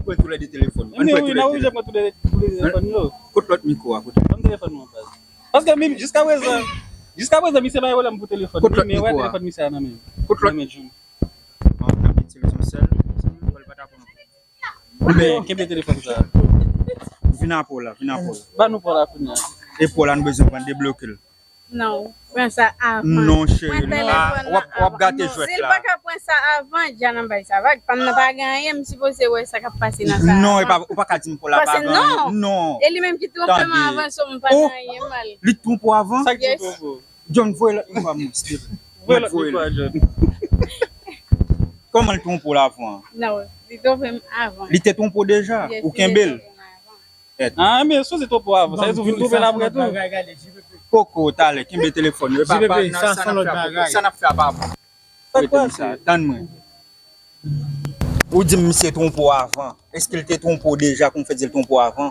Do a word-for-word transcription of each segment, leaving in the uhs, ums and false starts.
pran toulède telefòn. Ann pran toulède telefòn. Wi, nan wi, jan pran toulède telefòn yo. Kot lòt mikwo a? Kote? Ban m telefòn mwen, baz. Paske menm jiska prezan, jiska prezan, misye pa gen pwoblèm pou telefòn li, men wè telefòn misye a nan men. Kot lòt? Nan men Jun. Bon, n ap itilize yon sèl. Fò l pa ta pran. Oubyen, kenbe telefòn sa. Vin apre w la, vin apre w la. Ba nou pò la kounye a. E pò la, nou bezwen pran debloke l. Non, pran sa avan. Non, cheri, non. W ap, w ap gate jwèt la. Si l pa ka pran sa avan, Dja nan bay sa vag. Pa m nan pa gen anyen, m sipoze wè sa k ap pase nan sa avan. Non, e pa, ou pa ka di m pò la pa gen anyen. Non. E li menm ki twonpe m avan, so m pa gen anyen mal. Li twonpe w avan? Sa k di twonpe w? John, voye lòt mikwo a mwen, silvouplè. Voye lòt mikwo a, John. Kòman l twonpe w la avan? Non, li twonpe m avan. Li te twonpe w deja? Ou kenbe l? Ah, men si w te twonpe w avan, sa vle di ou vin twonpe l apre tou? Poko, talè, kenbe telefòn yo. E pa, pa, sa n ap fè a pa bon. Sa k pase? Tann mwen. Ou di m misye twonpe w avan. Èske l te twonpe w deja, kòman fè di l twonpe w avan?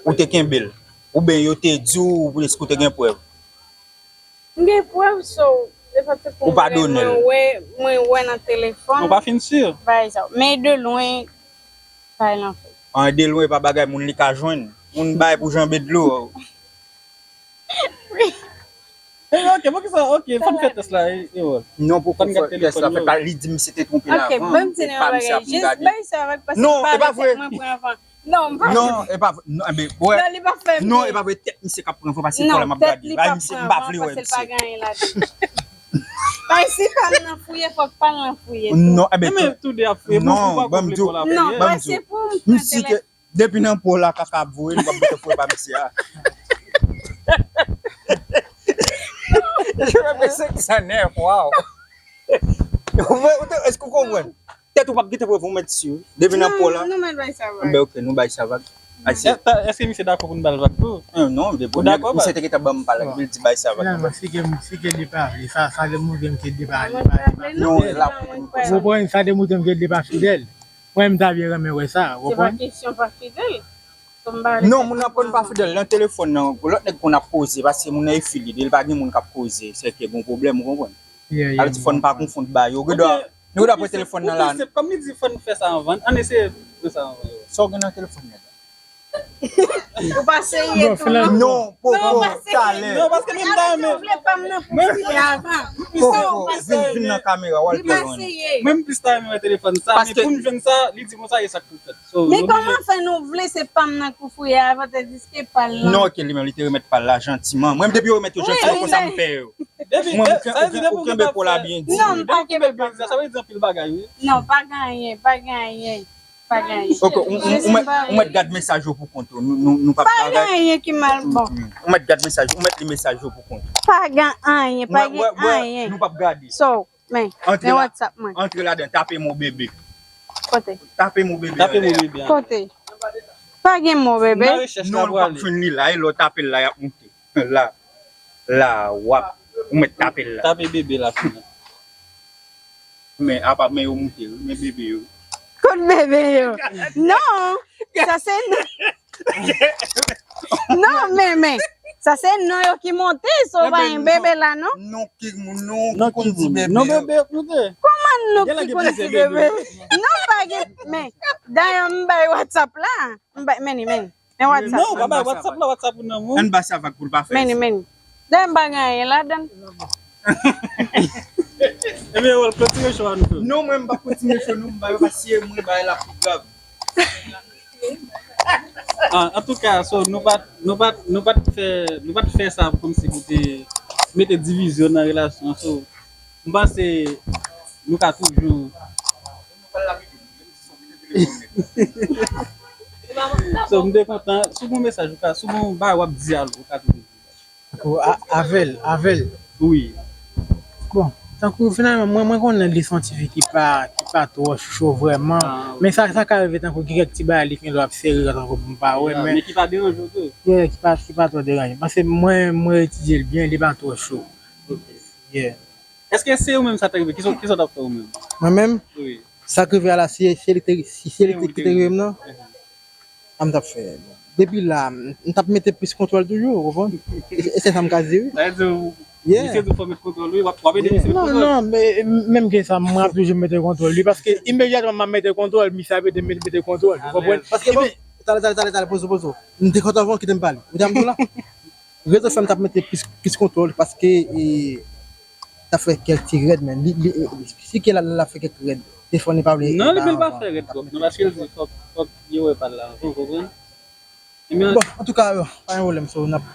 Ou te kenbe l? Oubyen yo te di w, èske ou te gen prèv? M gen prèv, so, e pa te pou mwen wè, mwen wè nan telefòn. Ou pa fin si? Bagay sa. Men de lwen, bagay lan fèt. An, de lwen, e pa bagay moun li ka jwenn. Moun bay pou janbe dlo. Wi. Eh, ok, poukisa, ok, fò n fè tès la, e, e, wè. Non, poko fè tès la, fè pa, li di misye te twonpe l avan, e pa misye ap gade. Jis bay sa vag, paske m pa vle tèt mwen pran avan. Non, m pa vle. Non, e pa vre, non, e ben, wè. Non, li pa fè m byen. Non, e pa vre, tèt misye k ap pran avan, paske kò la m ap gade. Ay, misye, m pa vle wè misye. Bay si pa m nan fouye, fòk pa l nan fouye tou. Non, e ben, men tou de ap fouye, non, ban m di w, non, bay se pou m pran telefòn. Depi nan po la kaka ap voye, li p ap gentan foure pa misye a. Je me pese ki sa nèf, waw. Ou vle, ou te, èske ou konprann? Tèt ou p ap gentan foure pou mèt si. Depi nan po la. Non, non, men bay sa vag. Ben, ok, nou bay sa vag. Èske misye dakò pou n ba l vag tou? Eh, non, depi misye te gentan ban m pale, li di bay sa vag. Finalman, si ke, si ke li pa vle, sa, sa demontre m ke li pa, li pa, li pa fidèl. Non, la pou nou konsa. Ou konprann, sa demontre m ke li pa fidèl. Mwen, m ta byen renmen wè sa, ou konprann? Se pa kesyon pa fidèl. Non, moun nan konn pa fidèl nan telefòn nan. Lòt nèg konn ap koze, paske moun nan e fi li, li pa gen moun k ap koze, se ke gon pwoblèm, ou konprann? Sa vle di fò n pa konfonn bagay yo. Ou gen dwa, nou gen dwa pran telefòn nan la. Kòm li di fò n fè sa anvan, ann eseye pran sa anvan yo. Sa w gen nan telefòn nan? Ou pa seye tou, non? Non, poko, talè. Non, paske menm ta renmen. Ou vle pa m nan pou fouye avan. Poko, vin, vin nan kamera, w al pi lwen. Mwen m plis ta renmen wè telefòn sa, men pou m jwenn sa, li di konsa, e sa k pou fèt. Men kòman fè nou vle se pa m nan k pou fouye avan, tandiske pa l lan? Non, ok, li menm, li te remèt pa l la jantiman. Mwen, depi yo remèt yo jantiman, konsa m pè yo. Mwen, ou kenbe po la byen di. Non, m pa kenbe pa l la. Sa vle di anpil bagay, wi. Non, pa gen anyen, pa gen anyen. Pa gen anyen. Ok, ou, ou, ou mèt, ou mèt gad mesaj yo pou kont ou. Nou, nou, nou p ap bagay. Pa gen anyen ki mal, bon. Ou mèt gad mesaj, ou mèt li mesaj yo pou kont ou. Pa gen anyen, pa gen anyen. Nou p ap gade. So, men, men WhatsApp mwen. Antre ladan, tape mo bebe. Kote? Tape mo bebe. Tape mo bebe. Kote? Pa gen mo bebe. Non, nou p ap jwenn li la, e lè w tape l la, y ap moute. La, la, w ap, ou mèt tape l la. Tape bebe la, fini. Men, apa, men yo moute, wi, men bebe yo. Kot bebe yo? Non, sa se non. Non, men, men, sa se non yo ki monte, so pa gen bebe la, non? Non ki moun, non ki konn di bebe. Non, bebe yo k moute. Kòman non ki konn di bebe? Non, pa gen, men, dayè, m bay WhatsApp la. M bay, men, men. Men WhatsApp. Non, pa bay WhatsApp la, WhatsApp ou nan men w. Ann ba sa vag pou l pa fè. Men, men. Dayè m pa gen anyen ladan l. Ebyen, wè, kontinye show a nou tou. Non, mwen, m p ap kontinye show nou, m ba yo, paske mwen, bagay la pi grav. Ah, antouka, so, nou pa t, nou pa t, nou pa t fè, nou pa t fè sa kòmsi pou te mete divizyon nan relasyon an, so, m panse nou ka toujou So, m te kontan. Si w gen yon mesaj ou ka, si w gen yon bagay w ap di al, ou ka toujou di. Tankou a-, avè l, avè l. Wi. Bon, tankou finalman, mwen, mwen konnen li se yon tifi ki pa, ki pa twò cho vrèman. Ah, wi. Men sa, sa ka rive tankou gen kèk ti bagay li gen dwa ap sere tankou pou m pa wè, men ki pa deranje w tou. Yeah, ki pa, ki pa twò deranje. Paske mwen, mwen etidye l byen, li pa twò cho. Ok. Yeah. Èske se ou menm sa t rive? Kisa, kisa w t ap fè ou menm? Mwen menm? Wi. Sa k rive a la, si se li te, si se li te, ki te rive m nan, a m t ap fè. Depi la, m t ap mete plis kontwòl toujou, ou konprann? E se sa m ka di, wi. Sa vle di, ou, Misye di fò met kontwòl wi, w ap ede misye met kontwòl. Non, non, men menm ke sa, mwen ap toujou mete kontwòl wi, paske imedyatman m ap mete kontwòl, misye ap ede mete kontwòl, ou konprann? Paske bon, talè, talè, talè, talè, pozo, pozo. M te kontan avan, kite m pale. Ou te ap di la? Rezo fè m t ap mete plis, plis kontwòl paske e, t ap fè kèk ti rèd, men li, li, si ke la, la fè kèk rèd. Te fò li pa vle. Non, li menm pa fè rèd twòp, non, paske l di fòk, fòk yo wè pa l la, ou konprann? Bon, antouka, pa gen pwoblèm, so, n ap,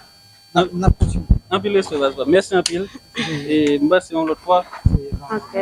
n ap, n ap kontinye. Anpil respè, Paspa. Mèsi anpil. E m panse yon lòt fwa. Ok.